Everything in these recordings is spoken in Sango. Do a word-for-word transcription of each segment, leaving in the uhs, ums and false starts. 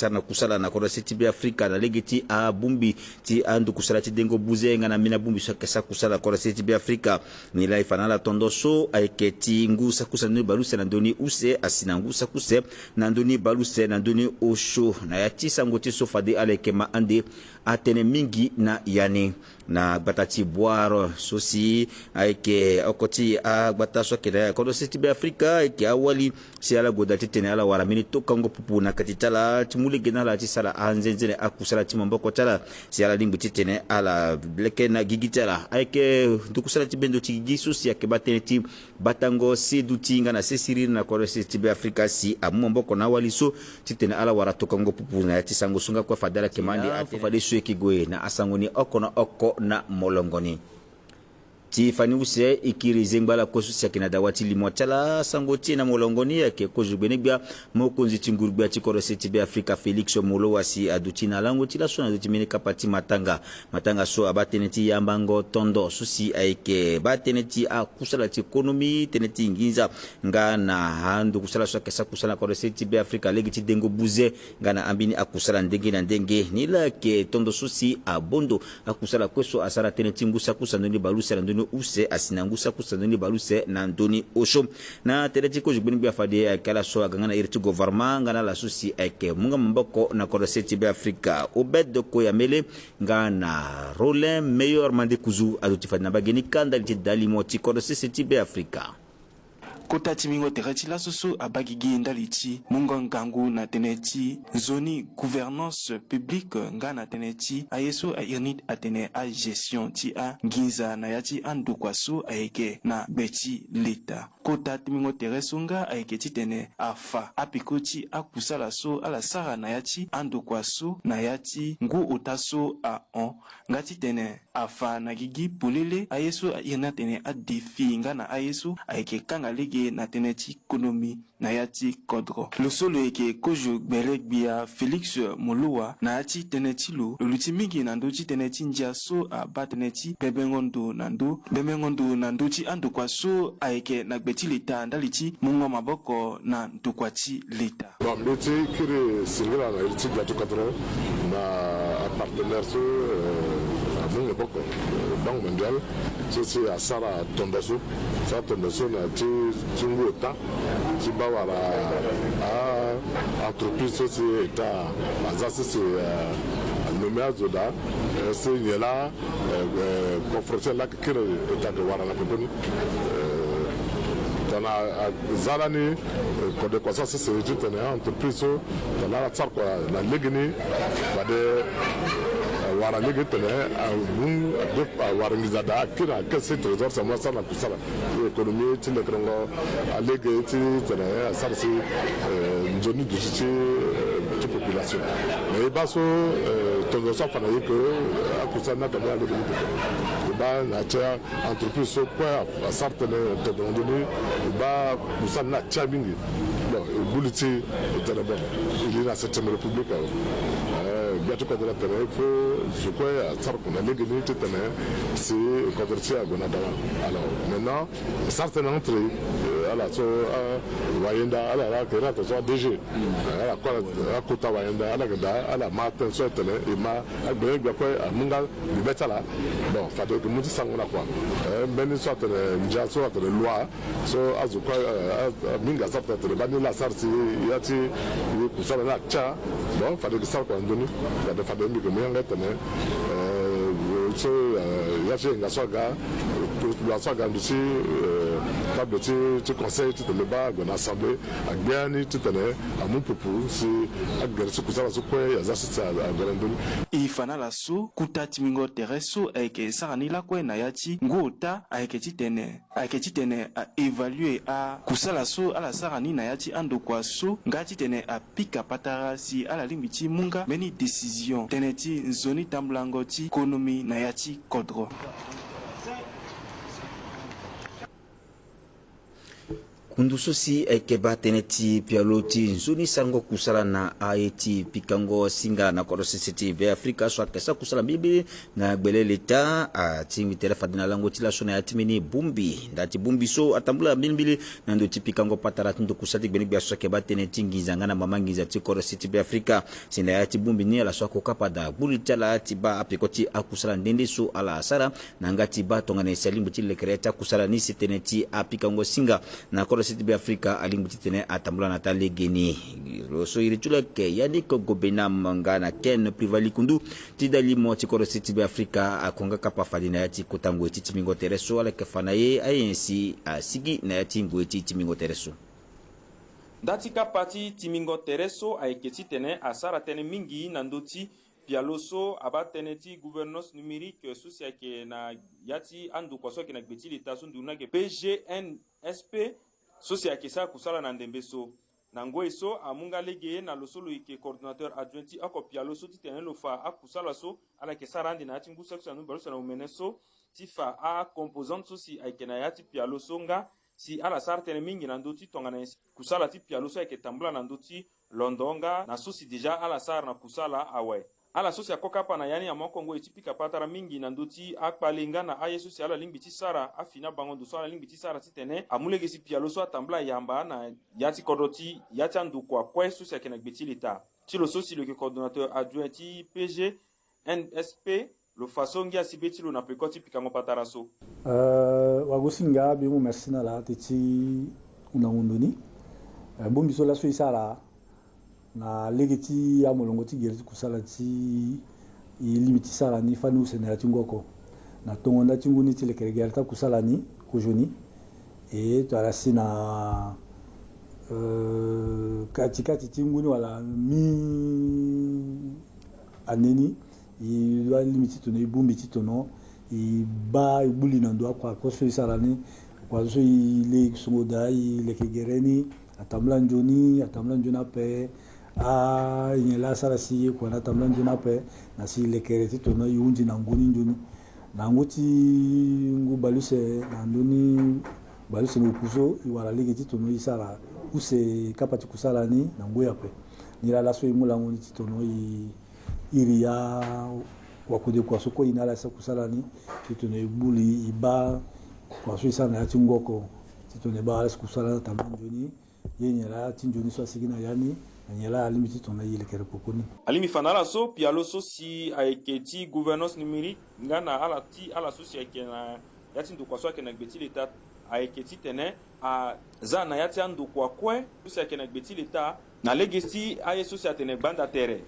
sara na kusala na kodro se ti Be Afrika na lege ti abongbi ti andukusala ti dengo buze nga na ambeni abongbi so ayeke sara kusala na kodro se ti Be Afrika. Ni laa e fa na ala tondo so ayeke ti ngu saki use na ndö ni bale use na ndö ni use asi na ngu saki use na ndö ni bale use na ndö ni osio. Na ya ti sango ti e so fade ala yeke ma ande atënë mingi na ya ni. Na gbata ti Bouar so si ayeke oko ti agbata so ayeke na kodro se ti Be Afrika ayeke awali si ala goda titene ala wara mbeni tokango pupu na kati ti ala ti mu lege na ala ti sara anzenze na akusala ti maboko ti ala si ala lingbi titene ala leke na gigi ti ala. Ayeke ndukusala ti bendo ti gigi so si ayeke baa tënë ti batango se duti nga na se siriri na kodro se ti Be Afrika si amu maboko na awali so titene ala wara tokango pupu na ya ti sango so nga kue fade ala yeke ma ande atënë. Fade so e yeke gue na asango ni oko na oko na molongo ni. Ti fani use e kiri zengba ala kue so si ayeke na dawa ti limo ti ala. Sango ti e na molongo ni ayeke kozo gbene-gbia mokonzi ti nguru-gbia ti kodro se ti Be Afrika Félix Moloua si aduti na lango ti laso na ndö ti mbeni kapa ti matanga. Matanga so abaa tënë ti yambango tondo so si ayeke baa tënë ti akusala ti konomi, tënë ti nginza nga na andukusala so ayeke sara kusala na kodro se ti Be Afrika lege ti dengo buze nga na ambeni akusala ndenge na ndenge. Ni laa ayeke tondo so si abondo akusala kue so asara tënë ti ngu saki use na ndö ni bale use na ndö ni use asi na ngu saki use na ndö ni bale use na ndö ni osio. Na tënë ti kozo gbene-gbia fade ayeke ala so aga nga na iri ti gouvernement nga na ala so si ayeke mu nga maboko na kodro se ti Be Afrika. Obed Koyamele nga na Rollin Meilleur Mandekuzu aduti fade na mbage ni ka ndali ti dalimo ti kodro sese ti Be Afrika. Kota ti mingo tere ti laso so abaa gigi ndali ti mungo ngangu na tënë ti nzoni gouvernance publique nga na tënë ti aye so airi ni atene agestion ti anginza na ya ti andokua so ayeke na gbe ti leta. Kota ti mingo tere so nga ayeke titene afa apeko ti akusala so ala sara na ya ti andokua so na ya ti ngu ota so ahon. Nga titene afa na gigi polele aye so airi ni atene adéfi nga na aye so ayeke kanga lege na tënë ti konomi na ya ti kodro. Lo so lo yeke kozo gbele-gbia Félix Moloua na ya ti tënë ti lo, lo luti mingi na ndö ti tënë ti ndia so abaa tënë ti bebengo ndo na ndö, bebengo ndo na ndö ti andokua so ayeke na gbe ti leta ndali ti mungo maboko na ndokua ti leta. Bon, mbi ti kiri singila na iri ti gbia ti kodro na apartenaire so, eh, amu maboko, eh, Banque Mondiale, so si asara tondo so, asara tondo so na ti, ti ngu ota, ti baa wala a entreprise so si État aza sese, eh, anommé azo daa, eh, si nyen laa, eh, eh, confronté laa kiri État ayeke wara na pekoni. Eh, tongana aza lani, eh, kode kua so asese titene entreprise so tongana ala sara kua na legeni, fade, eh, awara lege titene amu, eh, awara nginza daa akiri na caisse ti trésor si amu asara na kusala. Économie ti lekerengo alege ti tene asara si, eh, nzoni duti ti, eh, ti population. Mais e baa so, eh, tongaso afa na ye ke akusala ni atene alege ni tene. E baa na ya ti entreprise so kue asara tënë tongana ndoni, e baa kusala ni atia mingi. Bon, e gbu li ti e tene bon, e li na septième république awe. Eh, gbia ti kodro atene il faut zo kue asara kua na legeni titene si kodro ti e ague na dawa. Alors maintenant, sara tënë entre, eh, ala so, ah, wayenda, ala, ala yeke rendre so a D G. Eh, ala kue, ala kota wayenda, ala yeke daa, ala ma tënë so atene, e ma, agbene gbia kue amu nga mbi be ti ala. Bon, fade e yeke mu ti sango na kua. Eh, mbeni so atene ndia so atene loi, so azo kue, eh, a, a, mingi asara tene atene baa ni laa asara si ya ti kusala ni atia. Bon, fade e yeke sara kua na ndö ni. Fade, fade mbi yeke mu yanga tene, eh, so, eh, ya ti yenga so aga, eh, loi so aga ndo ti, eh, table ti, ti conseil titene baa ague na assemblée, agbia ni titene amu pupu si agere ti kusala so kue e aza sese ague na ndö ni. E fa na ala so kuta ti mingo tere so ayeke sara ni lakue na ya ti ngu ota ayeke titene, ayeke titene a évaluer akusala so ala sara ni na ya ti andokua so nga titene apika patara si ala lingbi ti mu nga mbeni décision tënë ti nzoni tambulango ti konomi na ya ti kodro. Kundu so si ayeke baa tënë ti pialo ti nzoni sarango kusala na aye ti pikango singa na kodro sese ti Be Afrika so ayeke sara kusala mbilimbili na gbele leta, atingbi tere fade na lango ti laso na ya ti mbeni bongbi. Nda ti bongbi so atambula mbilimbili na ndo ti pikango patara ti ndo kusala ti gbenegbia so ayeke baa tënë ti nginza nga na mama nginza ti kodro sese ti Be Afrika. Si na ya ti bongbi ni ala so akokapa daa gbuli ti ala ti baa apeko ti akusala nde nde so ala sara na yanga ti baa tongana nyen si alingbi ti lekere ya ti akusala ni si tënë ti apikango singa na kodro sese ti Be Afrika alingbi titene atambula na taa lege ni. Lo so iri ti lo ayeke Yannick Gobenam nga na Ken Privali Kundu ti dali mo ti kodro sese ti Be Afrika ako nga kapa fade na ya ti kota ngoi ti timbingo tere so ala yeke fa na ye aye nyen si asigi na ya ti ngoi ti timbingo tere so. Nda ti kapa ti timbingo tere so ayeke titene asara tënë mingi na ndö ti pialo so abaa tënë ti gouvernance numérique so si ayeke na ya ti andokua so ayeke na gbe ti leta so nduru ni ayeke P G N S P so si ayeke sara kusala na ndembe so. Na ngoi so amu nga lege na lo so lo yeke coordonnateur adjoint ti oko pialo so titene lo fa akusala so ala yeke sara ande na ya ti ngu saki so na ndö bale use na omene so ti fa acomposante so si ayeke na ya ti pialo so nga si ala sara tënë mingi na ndö ti tongana nyen si kusala ti pialo so ayeke tambula na ndö ti londo nga na so si déjà ala sara na kusala awe. Ala so si akokapa na ya ni amu oko ngoi ti pika patara mingi na ndö ti akpale nga na aye so si ala lingbi ti sara, afini abango ndo so ala lingbi ti sara titene amu lege si pialo so atambula yamba na ya ti kodro ti ya ti andokua kue so si ayeke na gbe ti leta. Ti lo so si lo yeke coordonnateur adjoint ti P G N S P, lo fa so ngia si be ti lo na peko ti pikango patara so. Euh, wagosinga be mu merci na ala teti hundango ndo ni. Euh, bongbi so laso e sara na lege ti amolongo ti gere ti kusala ti e lingbi ti sara ni fani use na ya ti ngu oko. Na tongo nda ti ngu ni ti lekere gere ti akusala ni kozoni. E to ala si na, euh, kati kati ti ngu ni wala mi ande ni, e doit lingbi ti tono e bongbi ti tono e baa e gbu li na ndo akua kue so e sara ni. Kua so e le songo daa e leke gere ni, atambula nzoni, atambula nzoni ape. Anyen laa asara si e kua na atambula nzoni ape, na si e lekere ti tono e hunzi na ngu ni nzoni. Na ngu ti ngu bale use na ndoni bale use na oku so e wara lege ti tono e sara use kapa ti kusala ni na ngoi ape. Ni laa laso e mu lango ni ti tono e iri ya wakodekua so kue e na ala sara kusala ni ti tono e gbu li e baa kua so e sara na ya ti ngu oko ti tono e baa ala sara kusala ni atambula nzoni. Ye nyen laa ti nzoni so asigi na ya ni, na nyen laa alingbi ti tono e lekere koko ni. Alingbi fa na ala so pialo so si ayeke ti gouvernance numérique nga na ala ti ala so si ayeke na ya ti ndokua so ayeke na gbe ti leta ayeke titene aza na ya ti andokua kue so si ayeke na gbe ti leta na lege ti aye so si atene gbanda tere.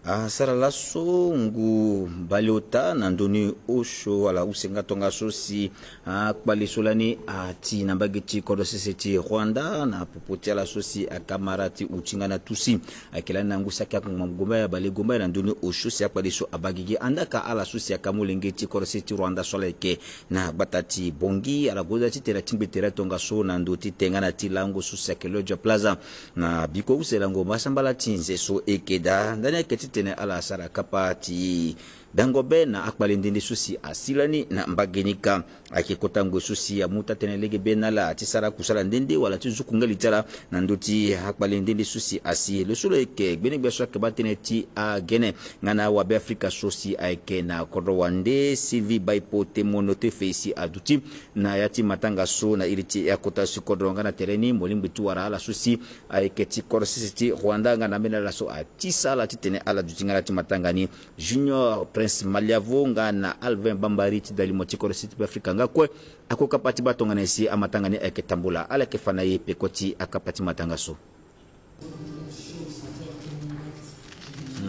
Asara laso ngu baleota na ndö ni osio wala use nga tongaso si akpale so lani ati na mbage ti kodro sese ti Rwanda na popo ti ala so si akamara ti uti nga na tusi. Ayeke lani na ngu saki akungba gomba ya bale gomba ya na ndö ni osio si akpale so abaa gigi andaa ka ala so si aka molenge ti kodro sese ti Rwanda so ala yeke na gbata ti Bongi ala goda ti tene atingbi tere tongaso na ndö ti tenga na ti lango so si ayeke Lodge Plaza. Na biko use lango masambala ti nze so e yeke daa ndani ayeke titene ala sara kapa ti dango be na akpale nde nde so si asi lani na mbage ni ka. Ayeke kota ngoi so si amu taa-tënë lege be na ala ti sara kusala nde nde wala ti zuku nga li ti ala na ndö ti akpale nde nde so si asi. Lo so lo yeke gbenegbia so ayeke baa tënë ti agene nga na awabe Afrika so si ayeke na kodro wande Sylvie Baipo Temono Tefei si aduti na ya ti matanga so na iri ti akota si kodro nga na tere ni mo lingbi ti wara ala so si ayeke ti kodro sese ti Rwanda nga na ambeni ala so atisa ala titene ala duti nga na ya ti matanga ni. Junior Prince Maliavo nga na Alvin Bambari ti dalimo ti kodro sese ti Be Afrika nga kue ako kapa ti baa tongana nyen si amatanga ni ayeke tambula. Ala yeke fa na e peko ti akapa ti matanga so.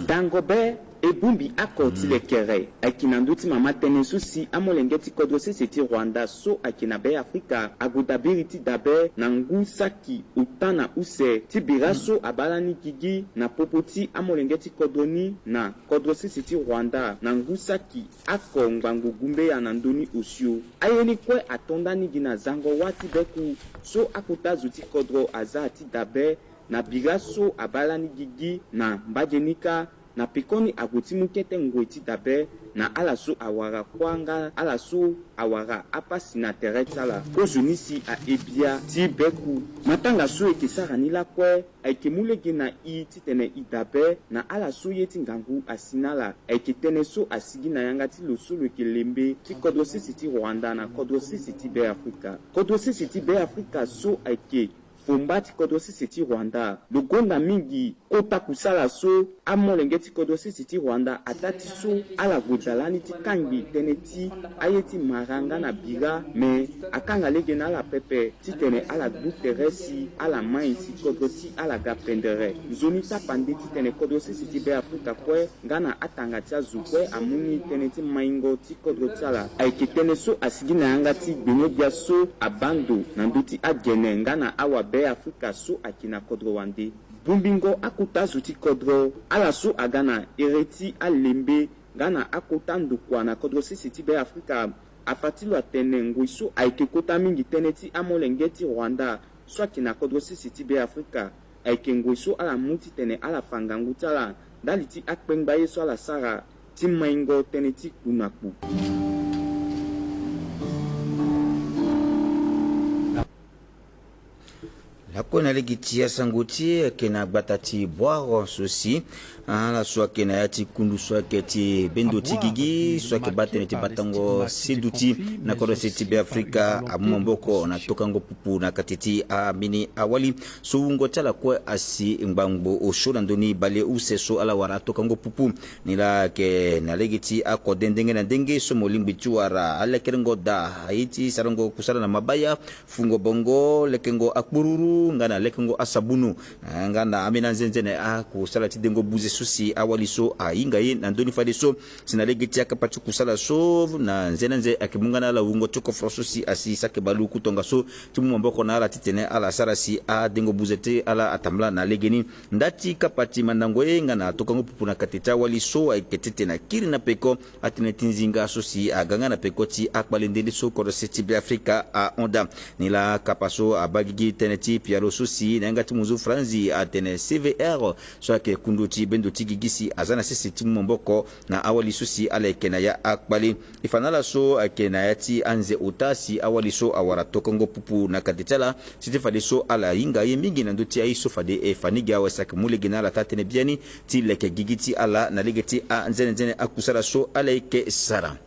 Dango be e bongbi oko ti lekere ayeke na ndö ti mama tënë so si amolenge ti kodro sese ti Rwanda so ayeke na Be Afrika ague dabiri ti dabe na ngu saki ota na use ti bira so abaa lani gigi na popo ti amolenge ti kodro ni na kodro sese ti Rwanda na ngu saki oko ngbangbo gumbeya na ndö ni osio. Aye ni kue ato ndani gi na zango wâ ti beku so akota zo ti kodro aza ti dabe na bira so abaa lani gigi na mbage ni kâ. Na pekoni ague ti mu kete ngoi ti dabe na ala so awara kuâ nga ala so awara apasi na tere ti ala. Kozoni si ahe bia ti beku. Matanga so e yeke sara ni lakue ayeke mu lege na i titene i dabe na ala so ye ti ngangu asi na ala. Ayeke tënë so asigi na yanga ti lo so lo yeke lembe ti kodro sese ti Rwanda na kodro sese ti Beafrika. Kodro sese ti Beafrika so ayeke fomba ti kodro sese ti Rwanda. Lo gonda mingi kota kusala so amolenge ti kodro sese ti Rwanda ataa ti so ala gue da lani ti kangbi tënë ti aye ti mara nga na bira, me akanga lege na ala pepe titene ala gbu tere si ala mai si kodro ti ala ga pendere. Nzoni tapande titene kodro sese ti Beafrika kue nga na atanga ti azo kue amu ni tënë ti maingo ti kodro ti ala. Ayeke tënë so asigi na yanga ti gbenyogbia so abaa ndo na ndö ti agene nga na awabeafrika so ayeke na kodro wande. Bongbingo akota zo ti kodro, ala so aga na ere ti alembe nga na akota ndokua na kodro sese ti Beafrika, afa ti lo atene ngoi so ayeke kota mingi tënë ti amolenge ti Rwanda so ayeke na kodro sese ti Beafrika. Ayeke ngoi so ala mu titene ala fa ngangu ti ala ndali ti akpengba ye so ala sara ti maingo tënë ti kpu na kpu. Lakue na lege ti asango ti e ayeke na gbata ti Boiro so si ala so ayeke na ya ti kundu so ayeke ti bendo ti gigi so ayeke baa tënë ti batango seduti na kodro sese ti Beafrika amu maboko na tokango pupu na kati ti ambeni awali so wungo ti ala kue asi ngbangbo osio na ndö ni bale use so ala wara atokango pupu. Ni laa ayeke na lege ti akode ndenge na ndenge so mo lingbi ti wara, alekerengo daa aye ti sarango kusala na mabaya, fungo bongo, lekengo akpururu nga na lekengo asabunu, eh, nga na ambeni anzenze na akusala ti dengo buze so si awali so ahinga ye na ndö ni fadeso si na lege ti akapa ti kusala so na nze na nze ayeke mu nga na ala wungo ti koforo so si asi saki baluku tongaso ti mu maboko na ala titene ala sara si adengo buze ti ala atambula na legeni. Nda ti kapa ti mandango ye nga na tokango pupu na kati ti awali so ayeke tete na kiri na peko atënë ti nzinga so si aga nga na peko ti akpale nde nde so kodro sese ti Beafrika ahon daa. Ni laa kapa so abaa gigi tënë ti pialo so si na yanga ti munzu franzi atene C V R so ayeke kundu ti bendo ti gigi si aza na sese ti mu maboko na awali so si ala yeke na ya akpale. E fa na ala so ayeke na ya ti anze ota si awali so awara tokongo pupu na kate ti ala si ti fadeso ala hinga ye mingi na ndö ti aye so fade e fa ni gi awe si ayeke mu lege na ala taa-tënë biani ti leke gigi ti ala na lege ti anzenenzene akusala so ala yeke sara.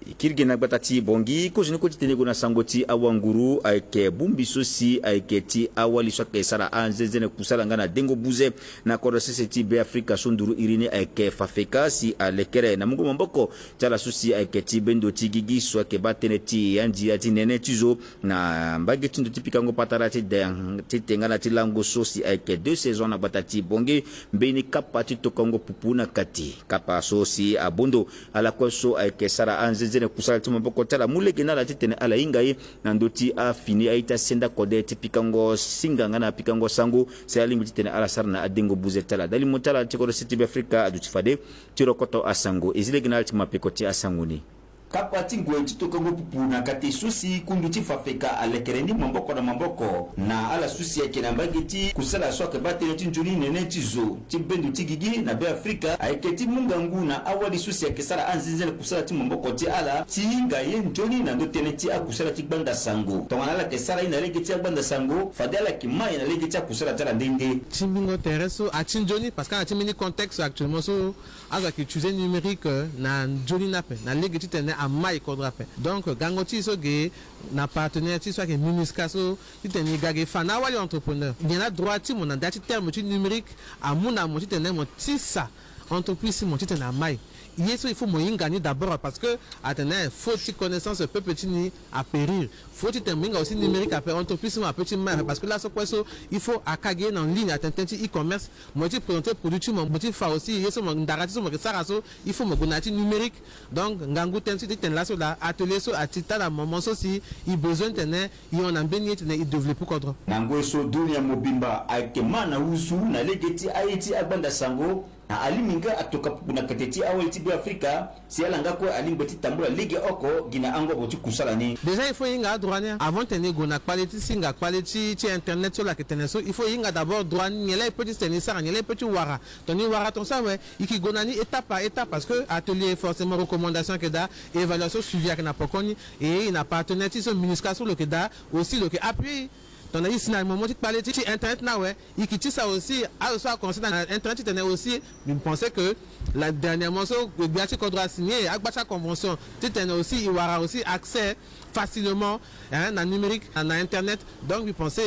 E kiri gi na gbata ti Bangui, kozoni kue ti tene gue na sango ti awanguru ayeke bongbi so si ayeke ti awali so ayeke sara anzenenzene kusala nga na dengo buze na kodro sese ti Beafrika so nduru iri ni ayeke FAFECA si alekere na mungo maboko ti ala so si ayeke ti bendo ti gigi so ayeke baa tënë ti andia ti nene ti zo na mbage ti ndo ti pikango patara ti de ti tengana ti lango so si ayeke deux saisons na gbata ti Bangui. Mbeni kapa ti tokongo pupu na kati kapa so si abondo ala kue so ayeke sara anzenenzene kusala ti maboko ti ala mu lege na ala titene ala hinga ye na ndö ti afini aye ti asenda kode ti pikango singa nga na pikango sango si alingbi titene ala sara na adengo buze ti ala. Ndali mo ti ala ti kodro sese ti Beafrika aduti fade ti rokoto asango. E zi lege na ala ti ma peko ti asango ni. Kapa ti ngoi ti tokongo pupu na kate so si kundu ti FAFECA alekere ni maboko na maboko na ala so si ayeke na mbage ti kusala so ayeke baa tënë ti nzoni nene ti zo ti bendo ti gigi na Beafrika ayeke ti mu ngangu na awali so si ayeke sara anzenenzene kusala ti maboko ti ala ti hinga ye nzoni na ndö tënë ti akusala ti gbanda sango. Tongana ala yeke sara ye na lege ti agbanda sango, fade ala yeke mai na lege ti akusala ti ala nde nde. Ti mbingo tere so ati nzoni parce que ala ti mbeni contexte actuellement so azo ayeke utiliser numérique, euh, na nzoni ni ape, na lege titene amai kodro ape. Donc gango ti e so ge na partenaire ti e so ayeke MINUSCA so titene e ga ge fa na awali entrepreneur. Nyen adroit ti mo na nda ti terme ti numérique amu na mo titene mo tisa entreprise ti mo titene amai. Ye so il faut mo hinga ni d'abord parce que atene faute ti connaissance peuple ti ni apérir. Faut titene mo hinga aussi numérique ape, entreprise ti mo ape ti mai ape parce que laso kue so il faut akagi ye na en ligne, atene tënë ti e-commerce. Mo ye ti présenter produit ti mo, mo ye ti fa aussi ye so mo ndara ti so mo yeke sara so, il faut mo gue na ya ti numérique. Donc ngangu tënë so e tene laso laa, atelier so ati taa na moment so si e besoin titene e hon na mbeni ye titene e développer kodro. Na ngoi so dunia mobimba ayeke ma na wuzu na lege ti aye ti agbanda sango. Na alingbi nga atoka pupu na kete ti awali ti Beafrika si ala nga kue alingbi ti tambula legeoko gi na angobo ti kusala ni. Déjà il faut e hinga adroit ni avant titene e gue na kpale ti singa, kpale ti ti internet so lo yeke tene so, il faut e hinga d'abord droit ni, nyen laa e peut ti tene e sara, nyen laa e peut ti wara. Tongana e wara tongaso awe, e yeke gue na ni étape par étape, parce que atelier forcément recommandation ayeke daa, évaluation suivi ayeke na pokoni. E na partenaire ti so MINUSCA so lo yeke daa aussi, lo yeke appuyer e. Tongana e si na moment ti kpale ti ti internet ni awe, e yeke tisa aussi azo so aconcerné na internet titene aussi, mbi pense que la dernièrement so gbia ti kodro asigné agba ti aconvention titene aussi e wara aussi accès facilement, hein, na numérique, na, na internet. Donc mbi pense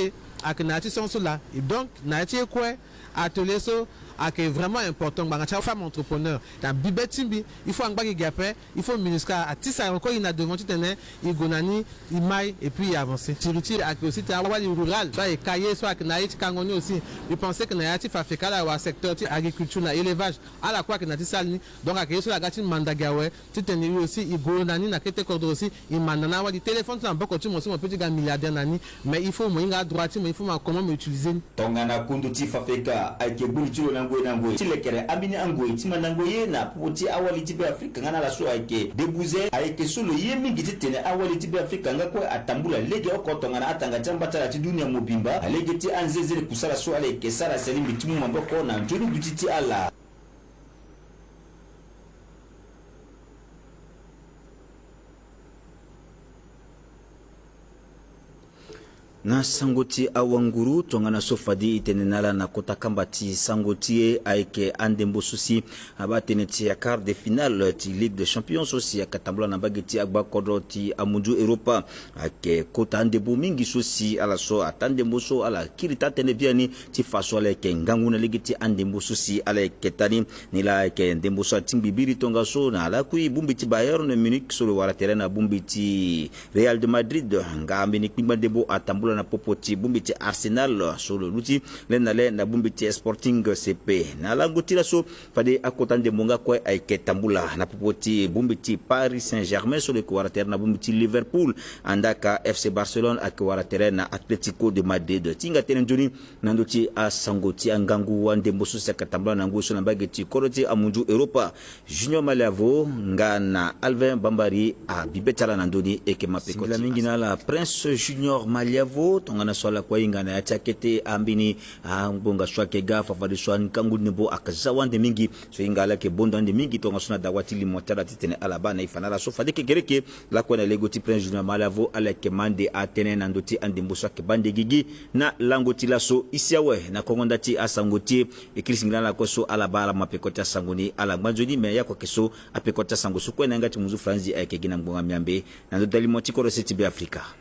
ayeke na ya ti sens so laa. Et donc na ya ti e kue, atelier so ayeke vraiment important ngbanga ti afemme entrepreneur. Na bibe ti mbi, il faut angba gi gi ape, il faut MINUSCA atisa encore e na devant titene e gue na ni, e mai et puis e avancer. Tiri ti e ayeke aussi ti awali rural so ayeke ka ye so ayeke na aye ti kango ni aussi. Mbi pense que na ya ti FAFECA ala wara secteur ti agriculture na élevage, ala kue ayeke na ya ti salle ni. Donc ayeke ye so ala ga ti manda gi awe titene e aussi e gue na ni na kete kodro aussi, e manda na awali. Téléphone so na maboko ti mo so mo peut ti ga milliardaire na ni. Mais il faut mo hinga adroit ti mo, il faut mo comment mo utiliser ni. Tongana kundu ti FAFECA ayeke gbu li ti lo na ngoi na ngoi ti lekere ambeni angoi ti mandango ye na popo ti awali ti Beafrika nga na ala so ayeke debuze, ayeke so lo ye mingi titene awali ti Beafrika nga kue atambula legeoko tongana atanga ti amba ti ala ti dunia mobimba na lege ti anzenzele kusala so ala yeke sara si alingbi ti mu maboko na nzoni duti ti ala. Na sango ti awanguru, tongana so fade e tene na ala na kota kamba ti sango ti e, ayeke andembo so si abaa tënë ti quart de finale ti Ligue des Champions so si ayeke tambula na mbage ti agba kodro ti amunzu Europa. Ayeke kota andembo mingi so si ala so ataa ndembo so ala kiri taa tënë biani ti fa so ala yeke ngangu na lege ti andembo so si ala yeke taa ni. Nilaa ayeke ndembo so atingbi biri tongaso na lakui bongbi ti Bayern Munich so lo wara tere na bongbi ti Real de Madrid. Nga ambeni kpingba ndembo atambula na popo ti bongbi ti Arsenal so lo luti le na le na bongbi ti Sporting C P. Na lango ti laso, fade akota ndembo nga kue ayeke tambula na popo ti bongbi ti Paris Saint-Germain so lo yeke wara tere na bongbi ti Liverpool. Andaa ka F C Barcelone ayeke wara tere na Atlético de Madrid. Ti hinga tënë nzoni na ndö ti asango ti angangu andembo so si ayeke tambula na ngoi so na mbage ti kodro ti amunzu Europa. Junior Maliavo nga na Alvin Bambari abibe ti ala na ndö ni. E yeke ma peko ti ala. Singila mingi na ala Prince Junior Maliavo, tongana so ala kue ahinga na ya ti akete ambeni angbonga so ayeke ga, fafadeso angangu ndembo ayeke za wande mingi. So e hinga ala yeke bondo ande mingi tongaso na dawa ti limo ti ala titene ala baa na e fa na ala so fade kekereke. Lakue na lego ti Prince Junior Maliavo, ala yeke ma ande atënë na ndö ti andembo so ayeke baa ande gigi na lango ti laso. E si awe na kongo nda ti asango ti e. E kiri singila na ala kue so ala baa ala ma peko ti asango ni, ala ngba nzoni. Me ya kue ayeke so, apeko ti asango so kue na yanga ti munzu faranzi ayeke gi na ngbonga miambe na ndö ti alimo ti kodro se ti Beafrika.